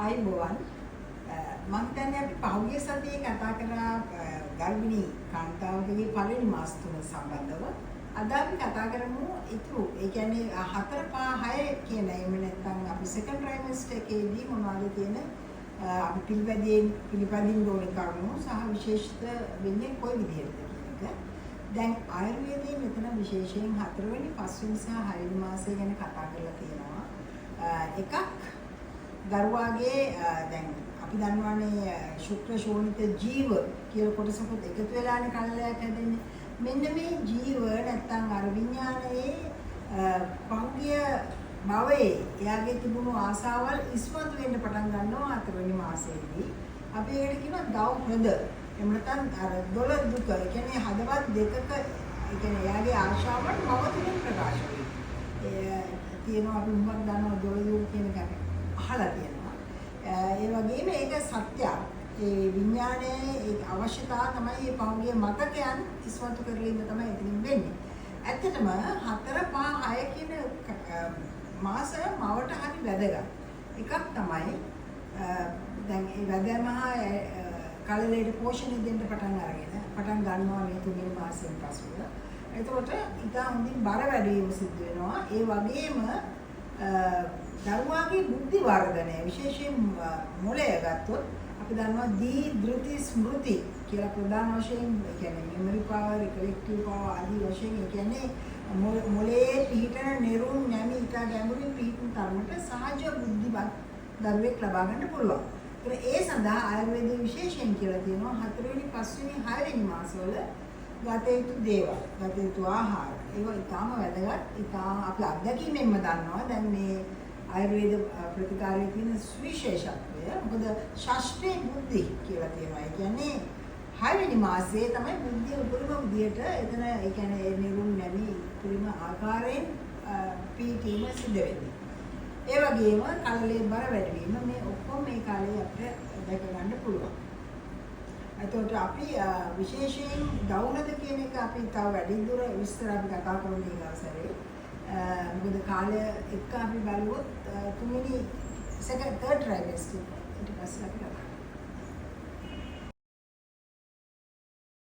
ආයුබෝවන්. මම හිතන්නේ අපි පහුගිය සතියේ කතා කරා ගර්භිණී කාන්තාවකගේ පළවෙනි මාස තුන සම්බන්ධව. අද අපි කතා කරමු ඉතුරු, ඒ කියන්නේ 4 5 6 කියන, එහෙම නැත්නම් අපි සෙකන්ඩ් ට්‍රයිමස්ටර් එකේදී මොනවද තියෙන අපි පිළිපදින්න ඕනේ කරුණු සහ විශේෂිත වෙන්නේ කොයි විදිහටද කියන එක. දැන් ආයුර්වේදයේ මෙතන විශේෂයෙන් 4 වෙනි, 5 වෙනි සහ 6 වෙනි මාසය ගැන කතා කරලා තියෙනවා. එකක් දරුවාගේ, දැන් අපි දන්නවානේ ශුක්‍ර ශෝණිත ජීව කියලා කොටසකුත් එකතු වෙලානේ කලලයක් හැදෙන්නේ. මෙන්න මේ ජීව නැත්තම් අර විඥානයේ පහුගිය භවයේ එයාගේ තිබුණු ආසාවල් ඉස්මතු වෙන්න පටන් ගන්නවා හතරවෙනි මාසයේදී. අපි ඒකට කියනවා දව් හෘද. එහෙම නැත්නම් අර දොළ දුක. ඒ කියන්නේ හදවත් දෙකක, ඒ කියන්නේ එයාගේ ආශාවන් මව තුළින් ප්‍රකාශ වෙනවා. ඒ තියෙනවා, අපි මුලක් දන්නවා දොළ දුක කියන එක අපි අහලා තියෙනවා. ඒ වගේම ඒක සත්‍යයක්. ඒ විඥානයේ ඒ අවශ්‍යතාව තමයි මේ පහුගිය මතකයන් ඉස්මතු කරලීම තමයි එතනින් වෙන්නේ. ඇත්තටම 4 5 6 කියන මාස මවට හරි වැදගත්. එකක් තමයි දැන් ඒ වැදෑමහා කලලයට පෝෂණය දෙන්න පටන් අරගෙන පටන් ගන්නවා මේ තුන්වෙනි මාසයෙන් පසුව. එතකොට ඉතා හොඳින් බර වැඩි වීම සිද්ධ වෙනවා. ඒ වගේම දරුවාගේ බුද්ධි වර්ධනය, විශේෂයෙන් මොළය ගත්තොත් අපි දන්නවා දී ධෘති ස්මෘති කියලා ප්‍රධාන වශයෙන්, ඒ කියන්නේ මෙමරි පවර්, රිකලෙක්ටිව් පවර් ආදී වශයෙන්, ඒ කියන්නේ මොළයේ පිහිටන නෙරුම් නැමි ඉතා ගැඹුරින් පිහිටන තරමට සහජ බුද්ධිමත් දරුවෙක් ලබා ගන්න පුළුවන්. ඒතර ඒ සඳහා ආයුර්වේදයේ විශේෂයෙන් කියලා තියෙනවා හතරවෙනි, පස්වෙනි, හයවෙනි මාසවල ගත යුතු දේවල්, ගත යුතු ආහාර. ඒවා ඉතාම වැදගත්. ඉතා අපි අත්දැකීමෙන්ම දන්නවා දැන් මේ ආයුර්වේද ප්‍රතිකාරයේ තියෙන සුවිශේෂත්වය. මොකද ෂෂ්ඨේ බුද්ධි කියලා තියෙනවා. ඒ කියන්නේ හයවෙනි මාසයේ තමයි බුද්ධිය උපරිම විදියට එතන, ඒ කියන්නේ ඒ නිරුම් නැමි උපරිම ආකාරයෙන් පිහිටීම සිද්ධ වෙන්නේ. ඒ වගේම කලලේ බර වැඩි වීම මේ ඔක්කොම මේ කාලේ අපිට දැක ගන්න පුළුවන්. එතකොට අපි විශේෂයෙන් දවුනද කියන එක අපි තව වැඩි දුර විස්තර අපි කතා කරමු මේ අවසරේ. මොකද කාලය එක්ක අපි බලුවොත් තුන්වෙනි, සෙකන්ඩ්, තර්ඩ් ට්‍රයිමස්ටර් ඊට පස්සේ අපි කතා කරමු.